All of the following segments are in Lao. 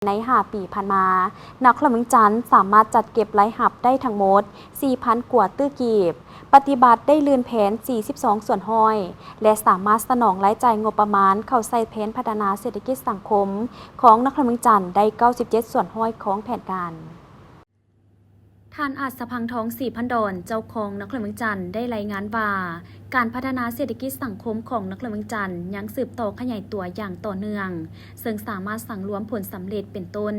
ໃນຫ້າປີຜ່ານມາ, ນະຄອນຫຼວງວຽງຈັນສາມາດຈັດເກັບລາຍຮັບໄດ້ທັງໝົດສີ່ພັນກວ່າຕື້ກີບ, ປະຕິບັດໄດ້ລື່ນແຜນສີ່ສິບສອງສ່ວນຮ້ອຍ ແລະ ສາມາດສະໜອງລາຍຈ່າຍງົບປະມານເຂົ້າໃສ່ແຜນພັດທະນາເສດຖະກິດສັງຄົມຂອງນະຄອນຫຼວງວຽງຈັນໄດ້ເກົ້າສິບເຈັດສ່ວນຮ້ອຍຂອງແຜນການ. ທ່ານ ອາດສະພັງທອງ ສີພັນດອນ ເຈົ້າຄອງນະຄອນຫຼວງວຽງຈັນ ໄດ້ລາຍງານວ່າ ການພັດທະນາເສດຖະກິດສັງຄົມຂອງນະຄອນຫຼວງວຽງຈັນ ຍັງສືບຕໍ່ຂະຫຍາຍຕົວຢ່າງຕໍ່ເນື່ອງ, ເຊິ່ງສາມາດສັງລວມຜົນສຳເລັດເປັນຕົ້ນ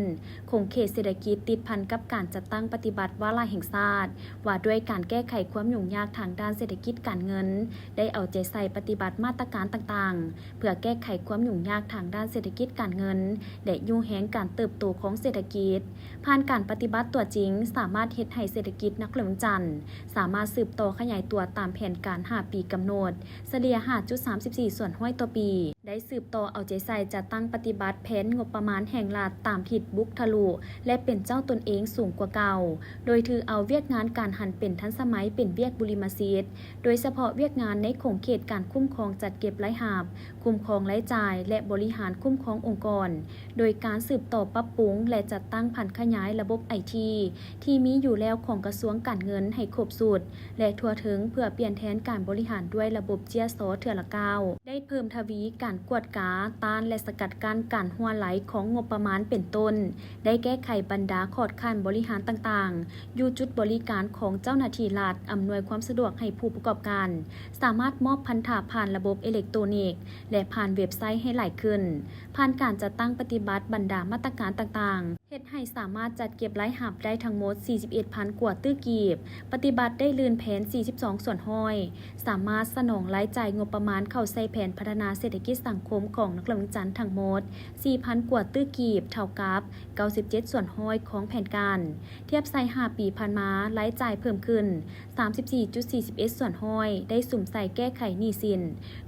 ຂົງເຂດເສດຖະກິດຕິດພັນກັບການຈັດຕັ້ງປະຕິບັດວາລະແຫ່ງຊາດ ວ່າດ້ວຍການແກ້ໄຂຄວາມຫຍຸ້ງຍາກທາງດ້ານເສດຖະກິດການເງິນ, ໄດ້ເອົາໃຈໃສ່ປະຕິບັດມາດຕະການຕ່າງໆ ເພື່ອແກ້ໄຂຄວາມຫຍຸ້ງຍາກທາງດ້ານເສດຖະກິດການເງິນ ແລະ ຍູ້ແຮງການເຕີບໂຕຂອງເສດຖະກິດ. ຜ່ານການປະຕິບັດຕົວຈິງ ສາມາດເຮັດໃຫ້ເສດຖະກິດນະຄອນຫຼວງວຽງຈັນ ສາມາດສືບຕໍ່ຂະຫຍາຍຕົວຕາມແຜນການຫ້າປີກຳນົດ, ສະເລ່ຍຫ້າຈຸດສາມສິບສີ່ສ່ວນຮ້ອຍຕໍ່ປີ, ໄດ້ສືບຕໍ່ເອົາໃຈໃສ່ຈັດຕັ້ງປະຕິບັດແຜນງົບປະມານແຫ່ງລັດຕາມທິດບຸກທະລຸ ແລະ ເປັນເຈົ້າຕົນເອງສູງກວ່າເກົ່າ, ໂດຍຖືເອົາວຽກງານການຫັນເປັນທັນສະໄໝເປັນວຽກບຸລິມະສິດ, ໂດຍສະເພາະວຽກງານໃນຂົງເຂດການຄຸ້ມຄອງຈັດເກັບລາຍຮັບ, ຄຸ້ມຄອງລາຍຈ່າຍ ແລະ ບໍລິຫານຄຸ້ມຄອງອົງກອນ, ໂດຍການສືບຕໍ່ປັບປຸງ ແລະ ຈັດຕັ້ງຜັນຂະຫຍາຍລະບົບໄອທີທີ່ມີຢູ່ແລ້ວຂອງກະຊວງການເງິນໃຫ້ຄົບຊຸດ ແລະ ທົ່ວເຖິງ ເພື່ອປ່ຽນແທນການບໍລິຫານດ້ວຍລະບົບເຈ້ຍຊໍເທື່ອລະກ້າວ, ໄດ້ເພີ່ມທະວີການກວດກາ, ຕ້ານ ແລະ ສະກັດກັ້ນການຮົ່ວໄຫຼຂອງງົບປະມານເປັນຕົ້ນ, ໄດ້ແກ້ໄຂບັນດາຂອດຂັ້ນບໍລິຫານຕ່າງໆ ຢູ່ຈຸດບໍລິການຂອງເຈົ້າໜ້າທີ່ລັດ, ອຳນວຍຄວາມສະດວກໃຫ້ຜູ້ປະກອບການ ສາມາດມອບພັນທະຜ່ານລະບົບເອເລັກໂຕນິກ ແລະ ຜ່ານເວັບໄຊໃຫ້ຫຼາຍຂຶ້ນ, ຜ່ານການຈັດຕັ້ງປະຕິບັດບັນດາມາດຕະການຕ່າງໆ ເຮັດໃຫ້ສາມາດຈັດເກັບລາຍຮັບໄດ້ທັງໝົດສີ່ສິບເອັດພັນກວ່າຕື້ກີບ, ປະຕິບັດໄດ້ລື່ນແຜນສີ່ສິບສອງສ່ວນຮ້ອຍ, ສາມາດສະໜອງລາຍຈ່າຍງົບປະມານເຂົ້າໃສ່ແຜນພັດທະນາເສດຖະກິດສັງຄົມຂອງນະຄອນຫຼວງວຽງຈັນທັງໝົດສີ່ພັນກວ່າຕື້ກີບ, ເທົ່າກັບເກົ້າສິບເຈັດສ່ວນຮ້ອຍຂອງແຜນການ. ທຽບໃສ່ຫ້າປີຜ່ານມາ, ລາຍຈ່າຍເພີ່ມຂຶ້ນ ສາມສິບສີ່ຈຸດສີ່ສິບເອັດສ່ວນຮ້ອຍ ໄດ້ສຸມໃສ່ແກ້ໄຂໜີ້ສິນ,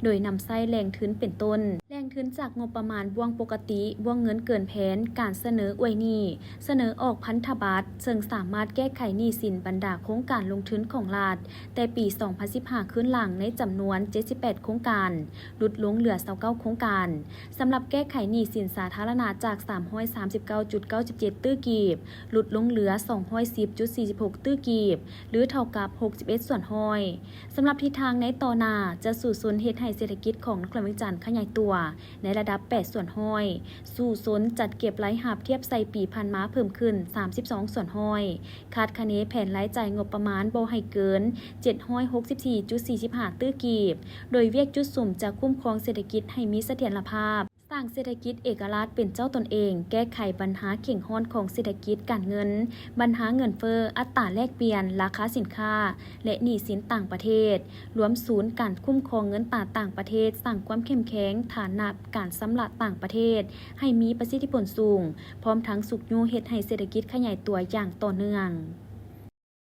ໂດຍນຳໃຊ້ແຫຼ່ງທຶນເປັນຕົ້ນ ແຫຼ່ງທຶນຈາກງົບປະມານບ່ວງປົກກະຕິ, ບ່ວງເງິນເກີນແຜນ, ການສະເໜີອວຍໜີ້, ສະເໜີອອກພັນທະບັດ, ເຊິ່ງສາມາດແກ້ໄຂໜີ້ສິນບັນດາໂຄງການລົງທຶນຂອງລັດ ແຕ່ປີສອງພັນສິບຫ້າຄືນຫຼັງ ໃນຈຳນວນເຈັດສິບແປດໂຄງການ ຫຼຸດລົງເຫຼືອຊາວເກົ້າໂຄງການ. ສຳລັບແກ້ໄຂໜີ້ສິນສາທາລະນະຈາກສາມຮ້ອຍສາມສິບເກົ້າຈຸດເກົ້າສິບເຈັດຕື້ກີບ ຫຼຸດລົງເຫຼືອສອງຮ້ອຍສິບຈຸດສີ່ສິບຫົກຕື້ກີບ ຫຼື ເທົ່າກັບຫົກສິບເອັດສ່ວນຮ້ອຍ. ສຳລັບທິດທາງໃນຕໍ່ໜ້າ ຈະສູ້ຊົນເຮັດໃຫ້ເສດຖະກິດຂອງນະຄອນຫຼວງວຽງຈັນຂະຫຍາຍຕົວໃນລະດັບແປດສ່ວນຮ້ອຍ, ສູ້ຊົນຈັດເກັບລາຍຮັບທຽບໃສ່ປີຜ່ານມາເພີ່ມຂຶ້ນສາມສິບສອງສ່ວນຮ້ອຍ, ຄາດຄະເນແຜນລາຍຈ່າຍງົບປະມານບໍ່ໃຫ້ເກີນເຈັດຮ້ອຍຫົກສິບສີ່ຈຸດສີ່ສິບຫ້າຕື້ກີບ, ໂດຍວຽກຈຸດສຸມຈະຄຸ້ມຄອງເສດຖະກິດໃຫ້ມີສະຖຽນລະພາບ, ສ້າງເສດຖະກິດເອກະລາດເປັນເຈົ້າຕົນເອງ, ແກ້ໄຂບັນຫາເຄັ່ງຮ້ອນຂອງເສດຖະກິດການເງິນ, ບັນຫາເງິນເຟີ້, ອັດຕາແລກປ່ຽນ, ລາຄາສິນຄ້າ ແລະ ໜີ້ສິນຕ່າງປະເທດ, ລວມສູນການຄຸ້ມຄອງເງິນຕາຕ່າງປະເທດ, ສ້າງຄວາມເຂັ້ມແຂງຖານະການຊຳລະຕ່າງປະເທດໃຫ້ມີປະສິດທິຜົນສູງ, ພ້ອມທັງຊຸກຍູ້ເຮັດໃຫ້ເສດຖະກິດຂະຫຍາຍຕົວຢ່າງຕໍ່ເນື່ອງ.